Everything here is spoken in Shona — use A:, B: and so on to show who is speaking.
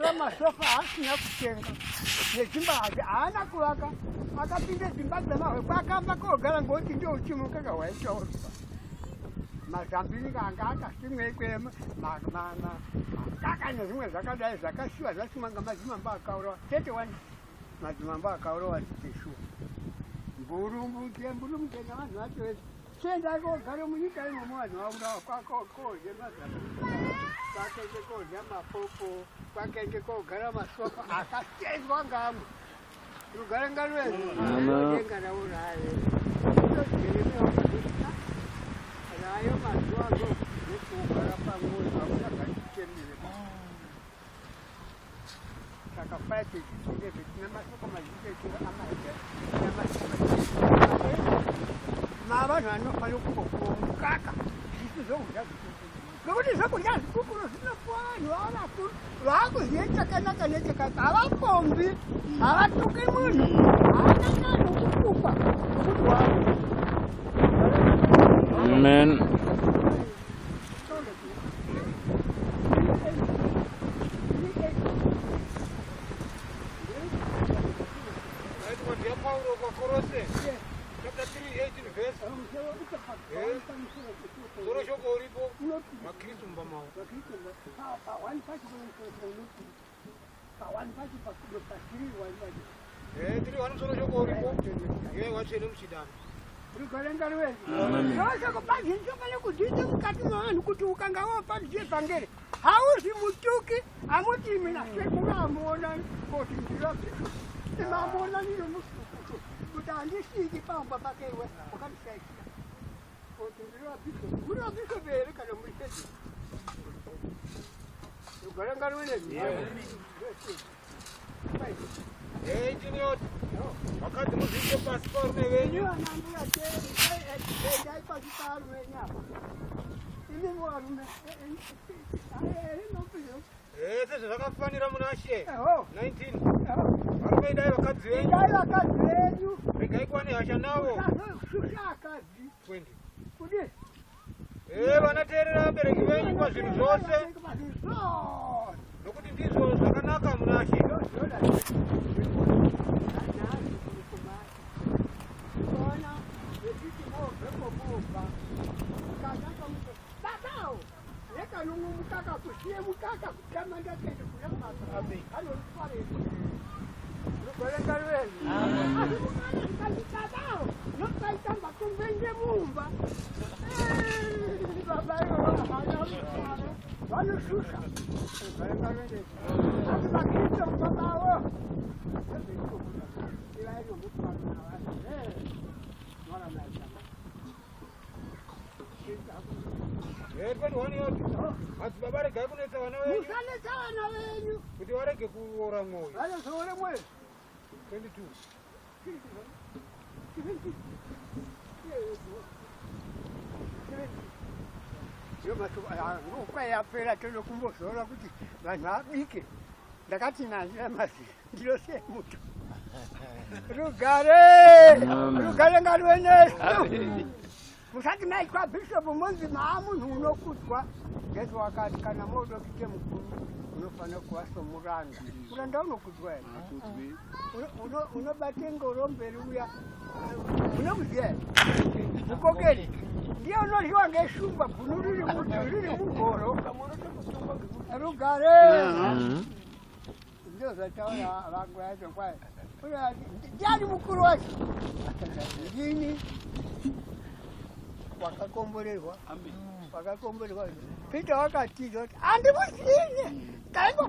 A: Akatora masofa asina kutenga nedzimba hake haana kuvaka, akapinda dzimba dzamahwe kwakamba kogara ngokuti ndio uchimukaka waitaurwa. Mazambiringa anga akasimwa ikweyo, makaka nezvimwe zvakadai zvakasiwa zvasimwa ngamadzimambo akaurawa 31 madzimambo akaurawa zveshuwa. Mburumbuke mburumbuke navanhu vacho vese. Chiendai kogara munyika imomo vanhu vaurawa kwakodya mazambiringa, kwakaende kodya mapopo, kwakaende kogara masofa akatengwa ngamwe. Rugare ngaruve denga rauraye. Jeremia wakazosvika rayo mazuva ano nekugara pamwoyo hamuchagarichitemere. Saka 5:11 tina mashoko mazhinji echiro amaita tina mashoko mazhinji mavanhu vanofanira kumbopuwa mukaka zvisi zvokudya zvikukuru nokuti zvokudya zvikukuru zvinopuwa vanhu vava vakuru vaakuziva chakanaka nechakaipa havapombi havatuki munhu haana kana kutukwa nokuti wavo.
B: Amen.
C: Right, word yaPauro kwaKorose chapter 3 18 verse. Soro shoko uripo maKristu mumba mavo. Tiri wani musoro shoko uripo ive watsvene muchidano.
A: Shoko pazhinji pane kudzidza mukati mevanhu kuti ukanga woparidza vhangeri hauzi mutuki amuti imi nasekuru amuonani koti ndirapiso imamuonani nomusukuto kuti handisiki pamba pake iwe wakandishaishira koti ndirapiso muri wabhishopu here kana muri sedi rugare ngaruve nemi.
C: 18 yoti vakadzi muzviise pasi pavarume venyu.
A: Imi vana mbuya endai pasi pavarume venyu apa. Imi varume
C: Sezvazvakafanira muna She.
A: Eho.
C: 19 Varume, idai vakadzi venyu.
A: Idai vakadzi venyu.
C: Regai kuva nehasha navo.
A: Usazosvusha akadzi.
C: 20
A: Kudi
C: Vana, teerera vabereki venyu pazvinhu zvose,
A: pazvinhu zvose,
C: nokuti ndizvo zvakanaka muna She.
A: Ona vechiti mobvepo mobva babawo nekanongo mukaka kusiye mukaka kutama ndakende kuna baba anorufareko rugare rwenyu. Asi mukana zvikanzi babawo nokaitamba kumbenge mumba, baba ivo havana vanoshusha. Rugare rwenyu. Asi vaKristu babawo ivai nomufaro navanhu mwaramaitama.
C: 21 yoti madzibaba, regai kunetsa vana venyu,
A: Musanetsa vana venyu,
C: kuti varege kuora mwoyo.
A: Vanozoore mwoyo.
C: 22
A: Nguva yapera tonokumbozora kuti vanhu vabike. Ndakati nandira mazi ndinosiye muto. Rugare.
B: Amen.
A: Rugare ngaruve nesu. Musati maitwa bhishopu munzi maa munhu unokudzwa. Jesu wakati kana moda kuite mukuru unofanira kuva somuranda. Muranda unokudzwa here? Unobate ngoro mberi uya unomuziva here? Mukokeri ndiye unodyiwa ngeshumba, bunu riri mutu riri mugoro. Rugare. Ndio zvataura vangu yacho kwai ndiani mukuru wacho? Ndini wakakomborerwa, wakakomborerwa. Peter wakatiza kuti handimuzivi kaingo.